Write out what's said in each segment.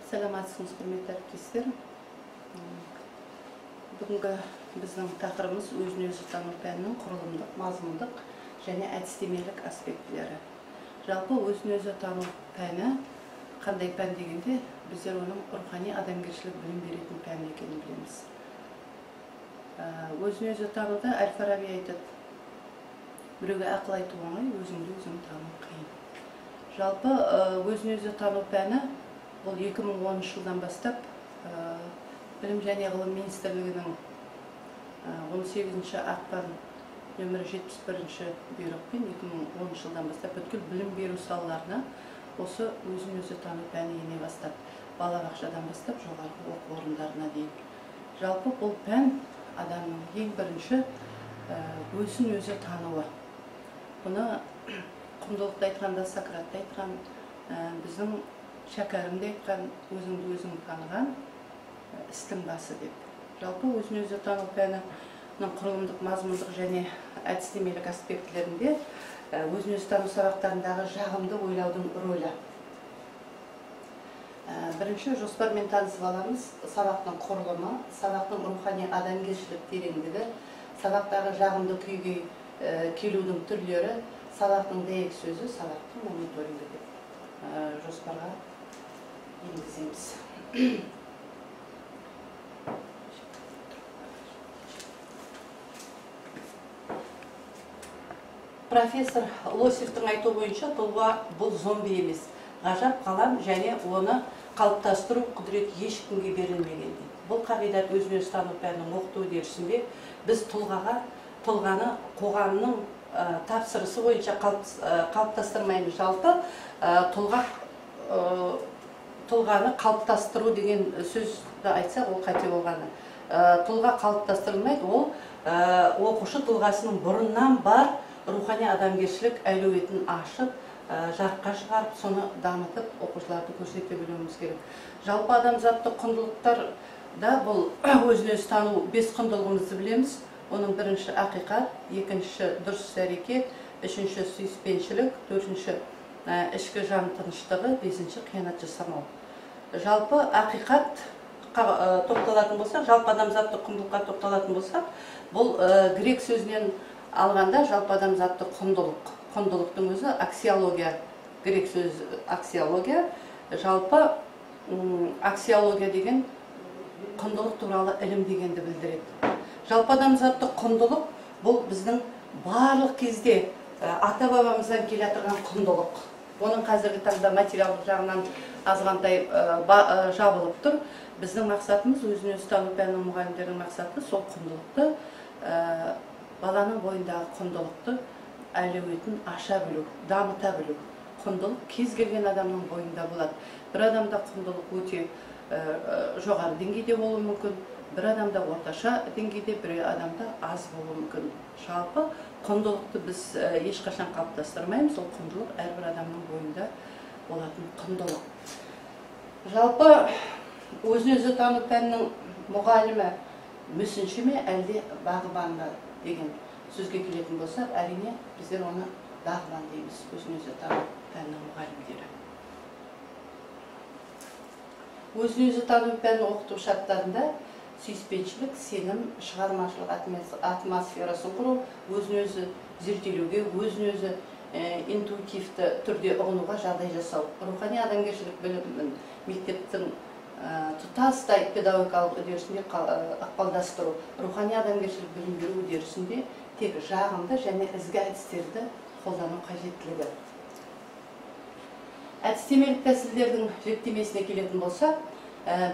Саламатсыз, құрметті әріптестер. Бүгінгі біздің тақырыбымыз өзін өзі тану пәнінің құрылымдық, мазмұндық және әдістемелік аспектілері. Жалпы өзін өзі тану пәні қандай пән дегенде, біздер оның рухани адамгершілік білім беретін пән екенін білеміз. Өзін өзі тануда Әл-Фараби айтады: біреуге ақыл айту оңай, өзіңді өзің тану қиын. Жалпы өзін өзі тану пәні бұл 2010 жылдан бастап Білім және ғылым министрлігінің 18 ақпан нөмірі 71 бұйрықпен 2010 жылдан бастап бүткіл білім беру салаларына осы өзін өзі тану пәні ене бастады. Балабақшадан бастап жоғарғы оқу орындарына дейін. Жалпы бұл пән адамның ең бірінші өзін өзі тануы. Бұны құндылықты айтқанда Сократ та айтқан, біздің Шәкәрім де айтқан, өзіңді өзің таныған істің басы деп. Жалпы өзін өзі тану пәнінің құрылымдық, мазмұндық және әдістемелік аспектілерінде өзін өзі тану сабақтарындағы жағымды ойлаудың рөлі. Бірінші жоспармен танысып аламыз. Сабақтың құрылымы, сабақтың рухани адамгершілік тереңдігі, сабақтағы жағымды күйге келудің түрлері, сабақтың дәйек сөзі, сабақтың мониторингі деп жоспарға енгіземіз. Профессор Лосевтің айтуы бойынша тұлға бұл зомби емес, ғажап қалам және оны қалыптастыру құдірет ешкімге берілмеген дейді. Бұл қағидат өзін өзі тану пәнінің оқыту үдерісінде біз тұлғаны қоғамның тапсырысы бойынша қалыптастырмаймыз. Жалпы тұлғаны қалыптастыру деген сөзді айтсақ, ол қате болғаны. Тұлға қалыптастырылмайды, ол оқушы тұлғасының бұрыннан бар рухани адамгершілік әлеуетін ашып, жарыққа шығарып, соны дамытып, оқушыларды көрсете білуіміз керек. Жалпы адамзаттық құндылықтар да бұл өзін өзі тану бес құндылығымызды білеміз. Оның бірінші ақиқат, екінші дұрыс іс-әрекет, үшінші сүйіспеншілік, төртінші ішкі жан тыныштығы, бесінші қиянат жасамау. Жалпы ақиқатқа тоқталатын болсақ, жалпы адамзаттық құндылыққа тоқталатын болсақ, бұл грек сөзінен алғанда жалпы адамзаттық құндылық. Құндылықтың өзі аксиология, грек сөзі аксиология. Жалпы аксиология деген құндылық туралы ілім дегенді білдіреді. Жалпы адамзаттық құндылық бұл біздің барлық кезде ата-бабамыздан келе жатырған құндылық. Оның қазіргі таңда материалдық жағынан азғантай жабылып тұр. Біздің мақсатымыз, өзін өзі тану пәнінің мұғалімдерінің мақсаты сол құндылықты, баланың бойындағы құндылықты әлеуетін аша білу, дамыта білу. Құндылық кез келген адамның бойында болады. Бір адамда құндылық өте жоғары деңгейде болуы мүмкін, бір адамда орташа деңгейде, бір адамда аз болуы мүмкін. Жалпы құндылықты біз ешқашан қалыптастырмаймыз, ол құндылық әрбір адамның бойында болатын құндылық. Жалпы өзін өзі тану пәнінің мұғалімі мүсінші ме, әлде бағбан ба деген сөзге келетін болсақ, әрине біздер оны бағбан дейміз, өзін өзі тану пәнінің мұғалімдері. Өзін өзі тану пәнін оқыту шарттарында сүйіспеншілік, сенім, шығармашылық атмосферасын құру, өзін өзі зерделеуге, өзін өзі интуитивті түрде ұғынуға жағдай жасау, рухани адамгершілік білімін мектептің тұтастай педагогикалық үдерісінде ықпалдастыру, рухани адамгершілік білім беру үдерісінде тек жағымды және ізгі әдістерді қолдану қажеттілігі. Әдістемелік тәсілдердің жіктемесіне келетін болсақ,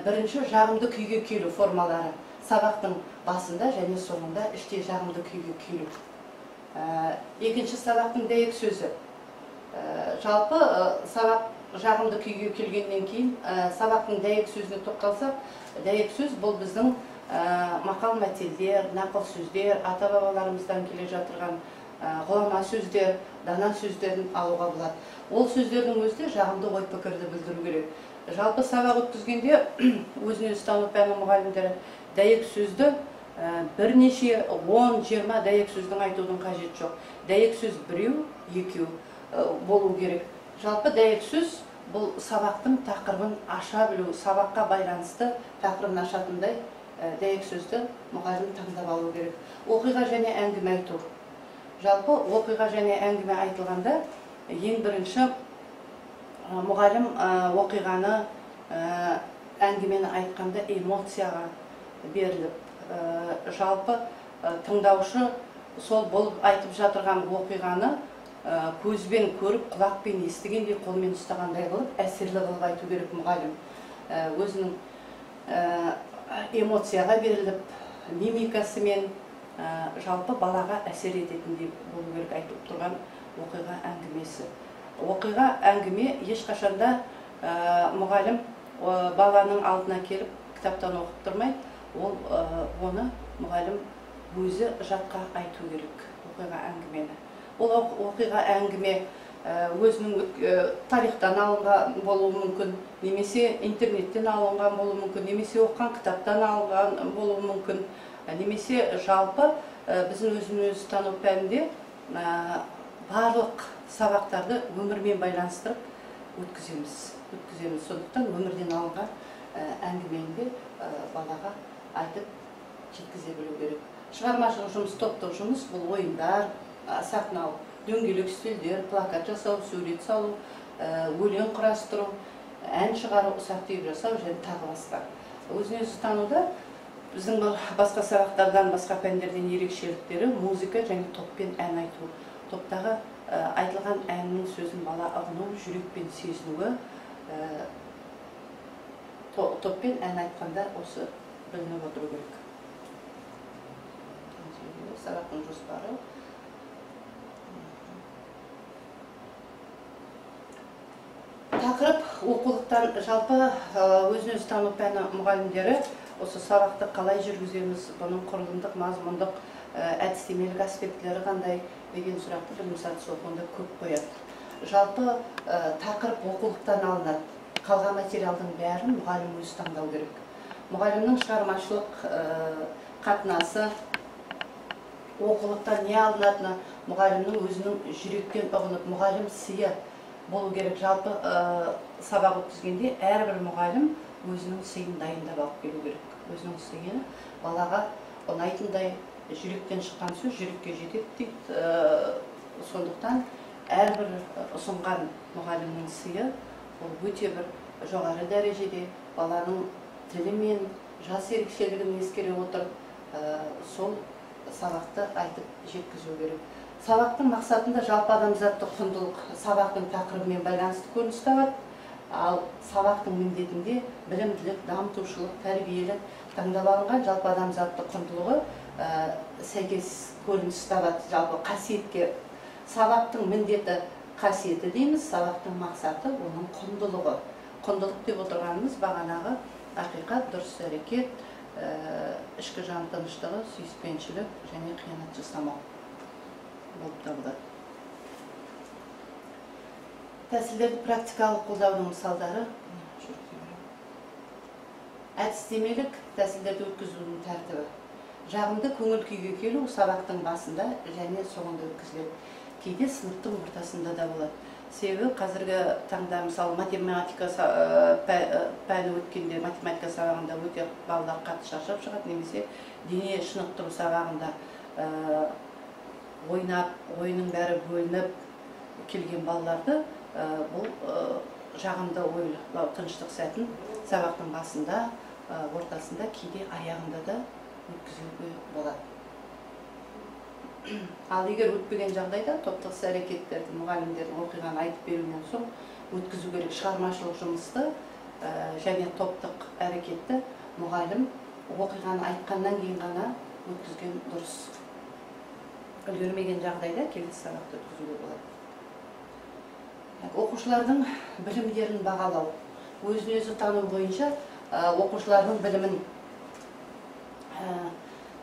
бірінші жағымды күйге келу формалары. Сабақтың басында және соңында іште жағымды күйге келу. Екінші сабақтың дәйек сөзі. Жалпы сабақ жағымды күйге келгеннен кейін сабақтың дәйек сөзіне тоқталсақ, дәйек сөз бұл біздің мақал мәтелдер, нақыл сөздер, ата-бабаларымыздан келе жатырған ғұлама сөздер, дана сөздерін алуға болады. Ол сөздердің өзі де жағымды ой пікірді білдіру керек. Жалпы сабақ өткізгенде өзін өзі тану пәні мұғалімдері дәйек сөзді бірнеше 10-20 дәйек сөздің айтудың қажеті жоқ. Дәйек сөз біреу, екеу болу керек. Жалпы дәйек сөз Бұл сабақтың тақырыбын аша білу, сабаққа байланысты тақырыбын ашатындай дәйек сөзді мұғалім таңдап алу керек. Оқиға және әңгіме айту. Жалпы оқиға және әңгіме айтылғанда ең бірінші мұғалім оқиғаны, әңгімені айтқанда эмоцияға беріліп, жалпы тыңдаушы сол болып айтып жатырған оқиғаны көзбен көріп, құлақпен естігендей, қолмен ұстағандай қылып, әсерлі қылып айту керек мұғалім. Өзінің эмоцияға беріліп, мимикасымен жалпы балаға әсер ететіндей болу керек айтылып тұрған оқиға әңгімесі. Оқиға әңгіме ешқашанда мұғалім баланың алдына келіп кітаптан оқып тұрмай, ол оны мұғалім өзі жатқа айту керек оқиға әңгімені. Ол оқиға әңгіме өзінің тарихтан алынған болуы мүмкін, немесе интернеттен алынған болуы мүмкін, немесе оқыған кітаптан алынған болуы мүмкін, немесе жалпы біздің өзін өзі тану пәнінде барлық сабақтарды өмірмен байланыстырып өткіземіз. Сондықтан өмірден алынған әңгімені де балаға айтып жеткізе білу керек. Шығармашылық жұмыс, топтық жұмыс, бұл ойындар, сахналық дөңгелек үстелдер, плакат жасау, сурет салу, өлең құрастыру, ән шығару, ұсақ түйек жасау және тағы басқа. Өзін өзі тануда біздің басқа сабақтардан, басқа пәндерден ерекшеліктері музыка және топпен ән айту. Топтағы айтылған әннің сөзін бала ұғыну, жүрекпен сезінуі, топпен ән айтқанда осы білініп отыру керек. Сабақтың жоспары. Тақырып оқулықтан жалпы өзін өзі тану пәні мұғалімдері осы сабақты қалай жүргіземіз, бұның құрылымдық, мазмұндық, әдістемелік аспектілері қандай деген сұрақты білім сатысы оқуында көп қояды. Жалпы тақырып оқулықтан алынады. Қалған материалдың бәрін мұғалім өзі таңдау керек. Мұғалімнің шығармашылық қатынасы, оқулықтан не алынатыны мұғалімнің өзінің жүректен ұғынып, мұғалім сыйы болу керек. Жалпы сабақ өткізгенде әрбір мұғалім өзінің сыйын дайындап алып келу керек. Өзінің сыйын балаға ұнайтындай, жүректен шыққан сөз жүрекке жетеді дейді. Сондықтан әрбір ұсынған мұғалімнің сыйы ол өте бір жоғары дәрежеде баланың тілі мен жас ерекшелігін ескере отырып сол сабақты айтып жеткізу керек. Сабақтың мақсатында жалпы адамзаттық құндылық сабақтың тақырыбымен байланысты көрініс табады. Ал сабақтың міндетінде білімділік, дамытушылық, тәрбиелік таңдап алынған жалпы адамзаттық құндылығы сәйкес көрініс табады. Жалпы қасиетке сабақтың міндеті қасиеті дейміз, сабақтың мақсаты оның құндылығы. Құндылық деп отырғанымыз бағанағы ақиқат, дұрыс әрекет, ішкі жан тыныштығы, сүйіспеншілік және қиянат жасамау болып табылады. Тәсілдерді практикалық қолдаудың мысалдары. Әдістемелік тәсілдерді өткізудің тәртібі. Жағымды көңіл күйге келу сабақтың басында және соңында өткізіледі. Кейде сыныптың ортасында да болады. Себебі қазіргі таңда мысалы математика пәні өткенде, математика сабағында өте балалар қатты шаршап шығады, немесе дене шынықтыру сабағында ойнап, ойынның бәрі бөлініп келген балаларды бұл жағымды ойлау, тыныштық сәтін сабақтың басында, ортасында, кейде аяғында да өткізуге болады. Ал егер өтпеген жағдайда топтық іс әрекеттерді мұғалімдердің оқиғаны айтып беруінен соң өткізу керек. Шығармашылық жұмысты және топтық әрекетті мұғалім оқиғаны айтқаннан кейін ғана өткізген дұрыс. Үлгермеген жағдайда келесі сабақты өткізуге болады. Оқушылардың білімдерін бағалау. Өзін өзі тану бойынша оқушылардың білімін,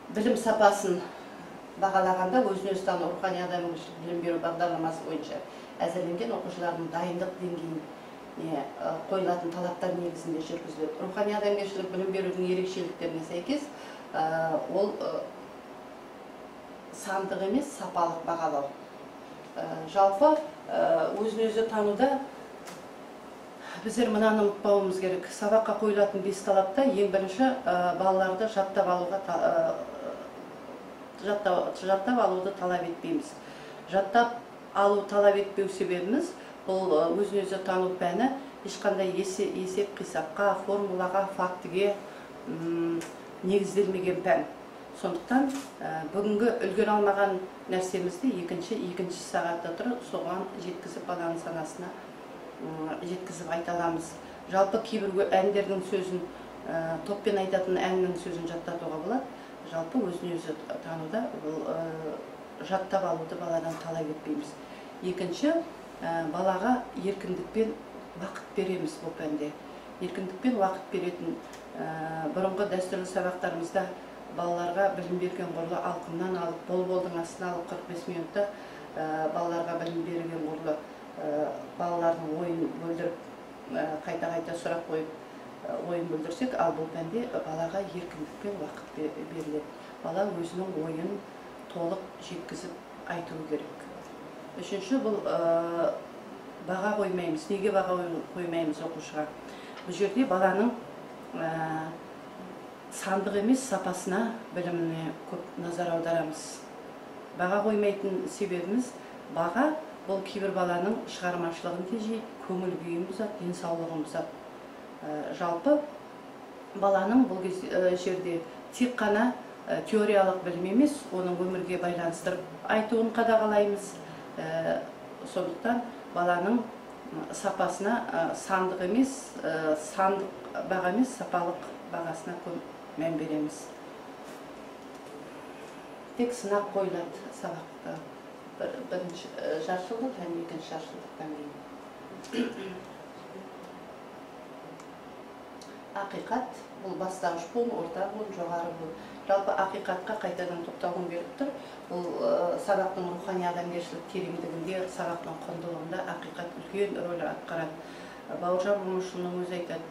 білім сапасын бағалағанда өзін өзі тану рухани адамгершілік білім беру бағдарламасы бойынша әзірленген оқушылардың дайындық деңгейіне қойылатын талаптар негізінде жүргізіледі. Рухани адамгершілік білім берудің ерекшеліктеріне сәйкес ол сандық емес, сапалық бағалау. Жалпы өзін өзі тануда Біздер мынаны ұмытпауымыз керек. Сабаққа қойылатын 5 талапта ең бірінші балаларды жаттап алуды талап етпейміз. Жаттап алу талап етпеу себебіміз бұл өзін өзі тану пәні ешқандай есеп қисапқа, формулаға, фактіге негізделмеген пән. Сондықтан бүгінгі үлгере алмаған нәрсемізді екінші сағатта тұрып соған жеткізіп, баланың санасына жеткізіп айта аламыз. Жалпы кейбір әндердің сөзін, топпен айтатын әннің сөзін жаттатуға болады. Жалпы өзін өзі тануда бұл жаттап алуды баладан талап етпейміз. Екінші, балаға еркіндікпен уақыт береміз бұл пәнде. Еркіндікпен уақыт беретін бұрынғы дәстүрлі сабақтарымызда балаларға білім берген құрлы алқымнан алып, бол-болдың астына алып 45 минутта балаларға білім берген құрлы балалардың ойын бөлдіріп, қайта-қайта сұрақ қойып ойын бөлдірсек, ал бұл пәнде балаға еркіндікпен уақыт беріледі. Бала өзінің ойын толық жеткізіп айтуы керек. Үшінші, бұл баға қоймаймыз. Неге баға қоймаймыз оқушыға? Бұл жерде баланың сандық емес сапасына, біліміне көп назар аударамыз. Баға қоймайтын себебіміз, баға бұл кейбір баланың шығармашылығын тежейді, көңіл күйін бұзады, денсаулығын бұзады. Жалпы баланың бұл жерде тек қана теориялық білім емес, оның өмірге байланыстырып айтуын қадағалаймыз. Сондықтан баланың сапасына сандық емес, сандық баға емес, сапалық бағасына көп мән береміз. Тек сынақ қойылады сабақта. Бірінші жартыжылдық және екінші жартыжылдықтан кейін. Ақиқат бұл бастауыш буын, орта буын, жоғары буын. Жалпы ақиқатқа қайтадан тоқталғым келіп тұр. Бұл сабақтың рухани адамгершілік тереңдігінде, сабақтың құндылығында ақиқат үлкен рөл атқарады. Бауыржан Момышұлының өзі айтады,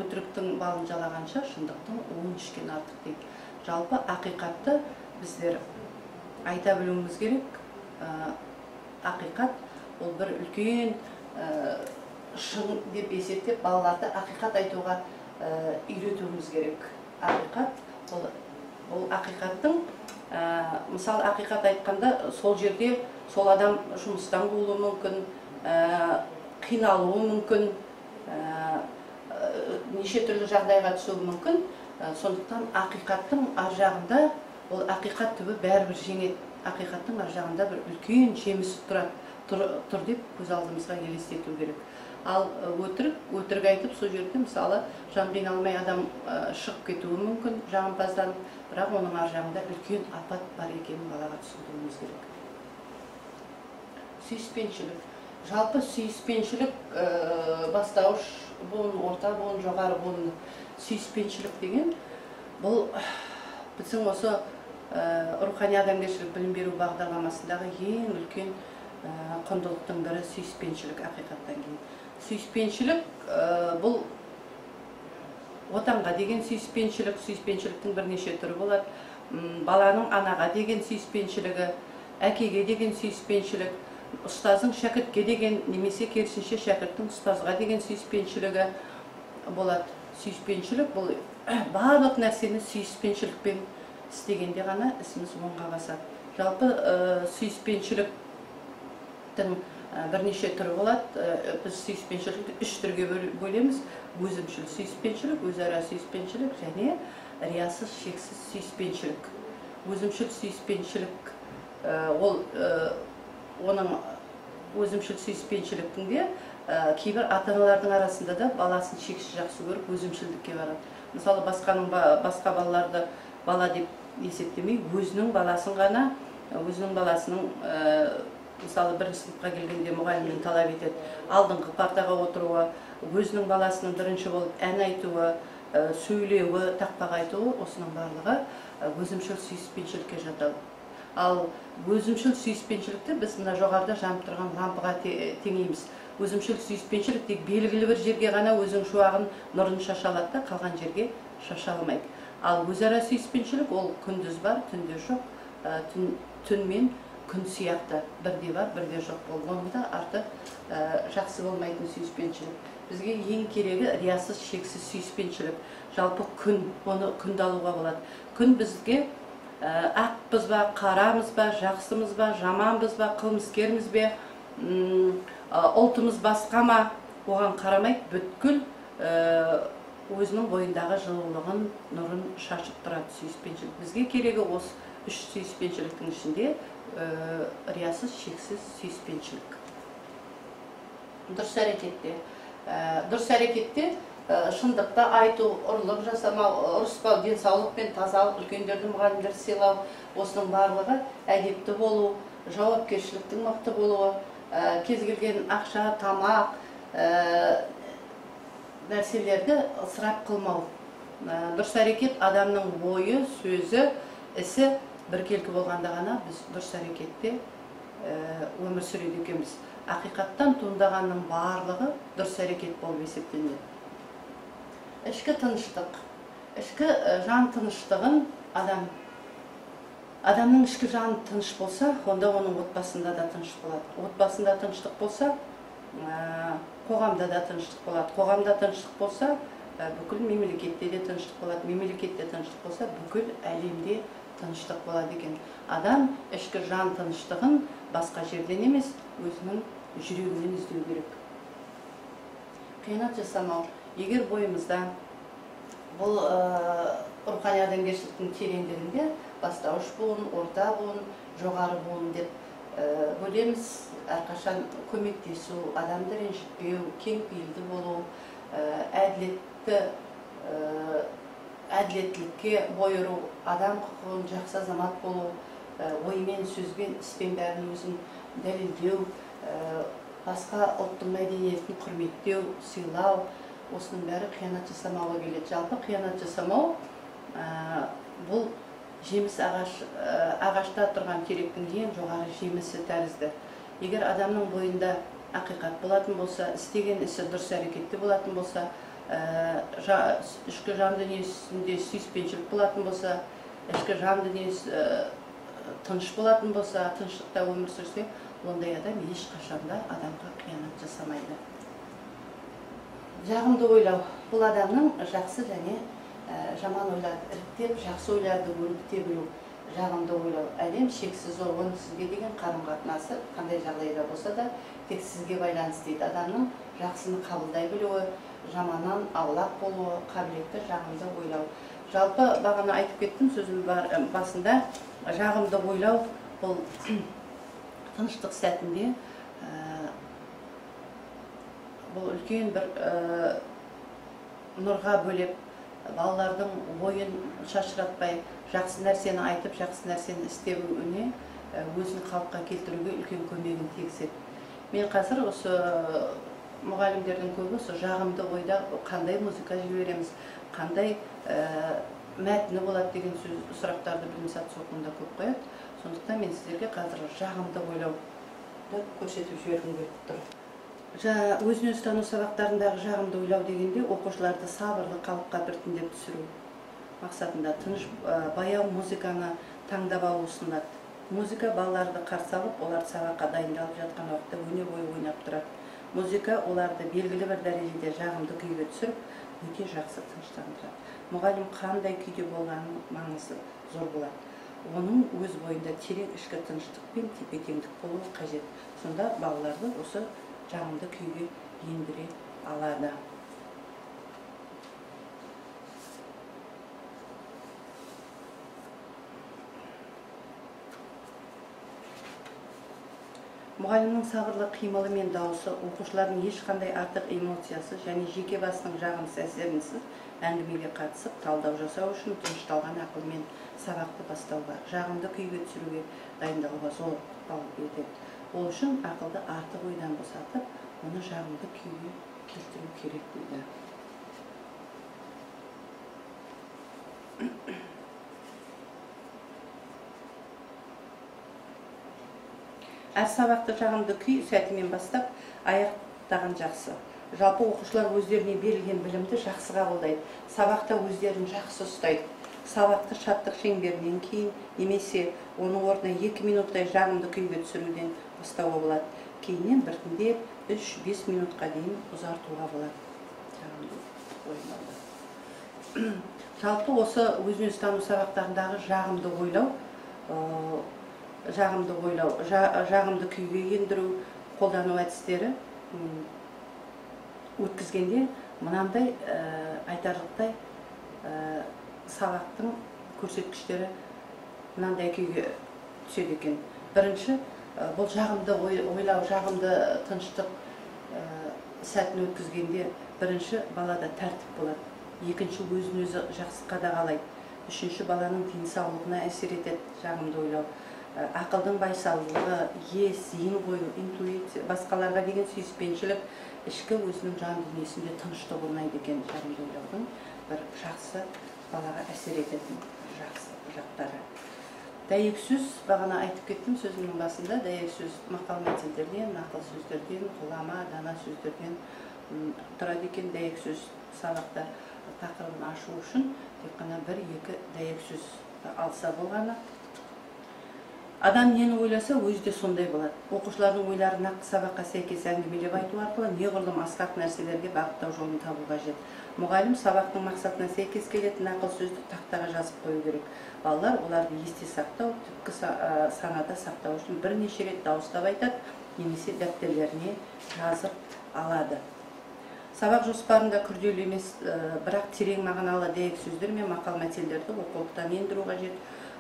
өтіріктің балын жалағанша шындықтың уын ішкен артық дейді. Жалпы ақиқатты біздер айта білуіміз керек. Ақиқат ол бір үлкен шын деп есептеп балаларды ақиқат айтуға үйретуіміз керек. Ақиқат ол ақиқаттың, мысалы ақиқат айтқанда сол жерде сол адам жұмыстан қуылуы мүмкін, қиналуы мүмкін, неше түрлі жағдайға түсуі мүмкін. Сондықтан ақиқаттың ар жағында, ол ақиқат түбі бәрібір жеңеді. Ақиқаттың ар жағында бір үлкен жеміс тұр деп көз алдымызға елестету керек. Ал өтірік айтып сол жерде мысалы жан қиналмай адам шығып кетуі мүмкін жағымпазданып, бірақ оның ар жағында үлкен апат бар екенін балаға түсіндіруіміз керек. Сүйіспеншілік. Жалпы сүйіспеншілік бастауыш буын, орта буын, жоғары буын. Сүйіспеншілік деген бұл біздің осы рухани адамгершілік білім беру бағдарламасындағы ең үлкен құндылықтың бірі сүйіспеншілік ақиқаттан кейін. Сүйіспеншілік бұл отанға деген сүйіспеншілік, сүйіспеншіліктің бірнеше түрі болады. Баланың анаға деген сүйіспеншілігі, әкеге деген сүйіспеншілік, ұстаздың шәкіртке деген немесе керісінше шәкірттің ұстазға деген сүйіспеншілігі болады. Сүйіспеншілік бұл барлық нәрсені сүйіспеншілікпен істегенде ғана ісіміз оңға басады. Жалпы сүйіспеншіліктің бірнеше түрі болады. Біз сүйіспеншілікті үш түрге бөлеміз. Өзімшіл сүйіспеншілік, өзара сүйіспеншілік және риясыз шексіз сүйіспеншілік. Өзімшіл сүйіспеншілік ол оның өзімшіл сүйіспеншіліктің де кейбір ата-аналардың арасында да баласын шексіз жақсы көріп өзімшілдікке барады. Мысалы басқа балаларды бала деп есептемей, өзінің баласын ғана, өзінің баласының мысалы бірінші сыныпқа келгенде мұғалімнен талап етеді алдыңғы партаға отыруы, өзінің баласының бірінші болып ән айтуы, сөйлеуі, тақпақ айтуы, осының барлығы өзімшіл сүйіспеншілікке жатады. Ал өзімшіл сүйіспеншілікті біз мына жоғарыда жанып тұрған лампыға теңейміз. Өзімшіл сүйіспеншілік тек белгілі бір жерге ғана өзінің шуағын, нұрын шаша алады да, қалған жерге шаша алмайды. Ал өзара сүйіспеншілік ол күндіз бар, түнде жоқ, түнмен күн сияқты, бірде бар, бірде жоқ болды. Оның да арты жақсы болмайтын сүйіспеншілік. Бізге ең керегі риясыз, шексіз сүйіспеншілік. Жалпы күн, оны күнді алуға болады. Күн бізге ақпыз ба, қарамыз ба, жақсымыз ба, жаманбыз ба, қылмыскерміз бе, ұлтымыз басқа ма, оған қарамай бүткіл өзінің бойындағы жылулығын, нұрын шашып тұрады сүйіспеншілік. Бізге керегі осы үш сүйіспеншіліктің ішінде риясыз, шексіз сүйіспеншілік. Дұрыс әрекетте. Дұрыс әрекетте шындықты айту, ұрлық жасамау, ұрыспау, денсаулық пен тазалық, үлкендерді, мұғалімдерді сыйлау, осының барлығы әдепті болу, жауапкершіліктің мықты болуы, кез келген ақша, тамақ, нәрселерді ысырап қылмау. Дұрыс әрекет адамның ойы, сөзі, ісі біркелкі болғанда ғана біз дұрыс әрекетте өмір сүреді екенбіз. Ақиқаттан туындағанның барлығы дұрыс әрекет болып есептелінеді. Ішкі тыныштық, ішкі жан тыныштығын адамның ішкі жаны тыныш болса, онда оның отбасында да тыныш болады. Отбасында тыныштық болса, қоғамда да тыныштық болады. Қоғамда тыныштық болса, бүкіл мемлекетте де тыныштық болады. Мемлекетте тыныштық болса, бүкіл әлемде тыныштық болады екен. Адам ішкі жан тыныштығын басқа жерден емес, өзінің жүрегінен іздеу керек. Қиянат жасамау. Егер бойымызда бұл рухани адамгершіліктің тереңдігінде бастауыш буын, орта буын, жоғары буын деп бөлеміз. Әрқашан көмектесу, адамды ренжітпеу, кең пейілді болу, әділеттілікке бұйыру, адам құқығын жақсы азамат болу, оймен, сөзбен, іспен бәрін өзін дәлелдеу, басқа ұлттың мәдениетін құрметтеу, сыйлау, осының бәрі қиянат жасамауға келеді. Жалпы қиянат жасамау бұл жеміс ағашта тұрған теректің ең жоғары жемісі тәрізді. Егер адамның бойында ақиқат болатын болса, істеген ісі дұрыс әрекетте болатын болса, ішкі жан дүниесінде сүйіспеншілік болатын болса, ішкі жан дүниесі тыныш болатын болса, тыныштықта өмір сүрсе, ондай адам ешқашанда адамға қиянат жасамайды. Жағымды ойлау. Бұл адамның жақсы және жаман ойларды іріктеп, жақсы ойларды өрбіте білу. Жағымды ойлау. Әлем шексіз зор, оның сізге деген қарым-қатынасы қандай жағдайда болса да тек сізге байланысты дейді. Адамның жақсыны қабылдай білуі, жаманнан аулақ болуы, қабілетті жағымды ойлау. Жалпы бағана айтып кеттім сөзім басында, жағымды ойлау бұл тыныштық сәтінде бұл үлкен бір нұрға бөлеп, балалардың ойын шашыратпай, жақсы нәрсені айтып, жақсы нәрсені істеуіне, өзін қалыпқа келтіруге үлкен көмегін тигізеді. Мен қазір осы мұғалімдердің көбі осы жағымды ойда қандай музыка жібереміз, қандай мәтіні болады деген сұрақтарды білім сатысы оқуында көп қояды. Сондықтан мен сіздерге қазір жағымды ойлауды көрсетіп жібергім келіп тұр. Өзін өзі тану сабақтарындағы жағымды ойлау дегенде оқушыларды сабырлы қалыпқа біртіндеп түсіру мақсатында тыныш, баяу музыканы таңдап алу ұсынылады. Музыка балаларды қарсы алып, олар сабаққа дайындалып жатқан уақытта өне бойы ойнап тұрады. Музыка оларды белгілі бір дәрежеде жағымды күйге түсіріп, өте жақсы тыныштандырады. Мұғалім қандай күйде болғанының маңызы зор болады. Оның өз бойында терең ішкі тыныштық пен тепе-теңдік болуы қажет. Сонда балаларды осы жағымды күйге ендіре алады. Мұғалімнің сабырлы қимылы мен дауысы оқушылардың ешқандай артық эмоциясы және жеке басының жағымсыз әсерінсіз әңгімеге қатысып, талдау жасау үшін тынышталған ақылмен сабақты бастауға, жағымды күйге түсіруге дайындалуға зор ықпал етеді. Ол үшін ақылды артық ойдан босатып, оны жағымды күйге келтіру керек дейді. Әр сабақты жағымды күй сәтімен бастап, аяқтаған жақсы. Жалпы оқушылар өздеріне берілген білімді жақсы қабылдайды. Сабақта өздерін жақсы ұстайды. Сабақты шаттық шеңберінен кейін немесе оның орнына 2 минуттай жағымды күйге түсіруден бастауға болады. Кейіннен біртіндеп 3-5 минутқа дейін ұзартуға болады жағымды ойлауды. Жалпы осы өзін өзі тану сабақтарындағы жағымды ойлау, жағымды күйге ендіру, қолдану әдістері өткізгенде мынандай айтарлықтай сабақтың көрсеткіштері мынандай күйге түседі екен. Бірінші, бұл жағымды ойлау, жағымды тыныштық сәтін өткізгенде бірінші балада тәртіп болады. Екінші, өзін өзі жақсы қадағалайды. Үшінші, баланың денсаулығына әсер етеді жағымды ойлау. Ақылдың байсалдылығы, ес, зейін қою, интуиция, басқаларға деген сүйіспеншілік, ішкі өзінің жан дүниесінде тыныштық орнайды екен жағымды ойлаудың бір жақсы балаға әсер ететін жақсы жақтары. Дәйек сөз, бағана айтып кеттім сөзімнің басында, дәйек сөз мақал мәтелдерден, нақыл сөздерден, ғұлама, дана сөздерден тұрады екен. Дәйек сөз сабақта тақырыбын ашу үшін тек қана 1-2 дәйек сөз алса болғаны. Адам нені ойласа, өзі де сондай болады. Оқушылардың ойларын нақты сабаққа сәйкес әңгімелеп айту арқылы неғұрлым асқақ нәрселерге бағыттау жолын табу қажет. Мұғалім сабақтың мақсатына сәйкес келетін нақыл сөзді тақтаға жазып қою керек. Балалар оларды есте сақтау, түпкі санада сақтау үшін бірнеше рет дауыстап айтады, немесе дәптерлеріне жазып алады. Сабақ жоспарында күрделі емес, бірақ терең мағыналы дәйек сөздер мен мақал мәтелдерді оқулықтан ендіру қажет.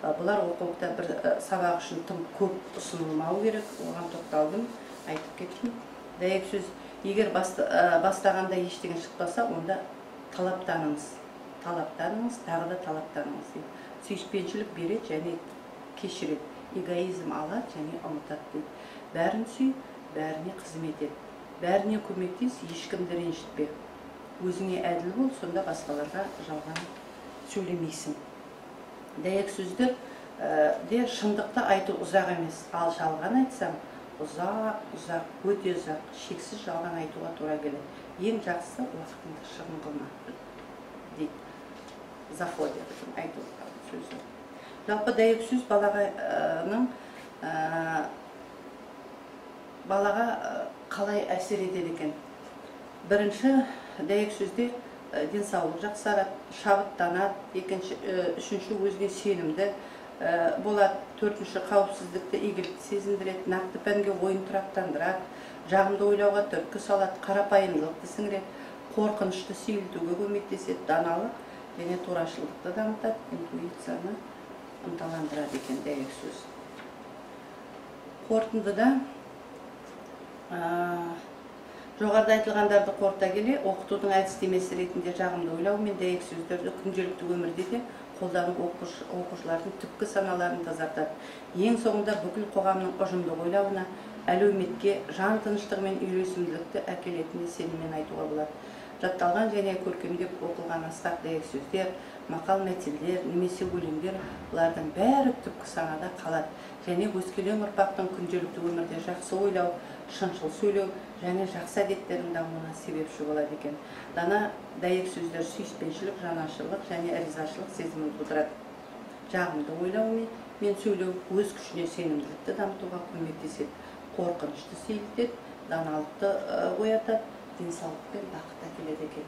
Бұлар оқулықта бір сабақ үшін тым көп ұсынылмау керек, оған тоқталдым, айтып кеттім. Дәйек сөз егер бастағанда ештеңе шықпаса, онда талаптаныңыз, талаптаныңыз, тағы да талаптаныңыз дейді. Сүйіспеншілік береді және кешіреді, эгоизм алады және ұмытады дейді. Бәрін сүй, бәріне қызмет ет, бәріне көмектес, ешкімді ренжітпе. Өзіңе әділ бол, сонда басқаларға жалған сөйлемейсің. Дәйек сөздер де шындықты айту ұзақ емес, ал жалған айтсаң ұзақ, ұзақ, өте ұзақ, шексіз жалған айтуға тура келеді. Ең жақсысы уақытыңды шығын қылма, дейді Заходердің айту сөзі. Жалпы дәйек сөз балаға қалай әсер етеді екен? Бірінші, дәйек сөзде денсаулық жақсарады, шабыттанады, екінші, үшінші, өзіне сенімді болады, төртінші, қауіпсіздікті, игілікті сезіндіреді, нақты пәнге ойын тұрақтандырады, жағымды ойлауға түрткі салады, қарапайымдылықты сіңіреді, қорқынышты сейілтуге көмектеседі, даналық және турашылдықты дамытады, интуицияны ынталандырады екен дәйек сөз. Қорытындыда жоғарыда айтылғандарды қорыта келе, оқытудың әдістемесі ретінде жағымды ойлау мен дәйек сөздерді күнделікті өмірде де қолдану оқушылардың түпкі саналарын тазартады. Ең соңында бүкіл қоғамның ұжымдық ойлауына, әлеуметке, жан тыныштығы мен үйлесімділікті әкелетініне сеніммен айтуға болады. Жатталған және көркемдеп оқылған асқақ дәйек сөздер, мақал мәтелдер немесе өлеңдер, бұлардың бәрі түпкі санада қалады және өскелең ұрпақтың күнделікті өмірде жақсы ойлау, шыншыл сөйлеу және жақсы әдеттердің дамуына себепші болады екен. Дана дәйек сөздер сүйіспеншілік, жанашырлық және ризашылық сезімін тудырады. Жағымды ойлау мен сөйлеу өз күшіне сенімділікті дамытуға көмектеседі, қорқынышты сейілтеді, даналықты оятады, денсаулық пен бақыт әкеледі екен.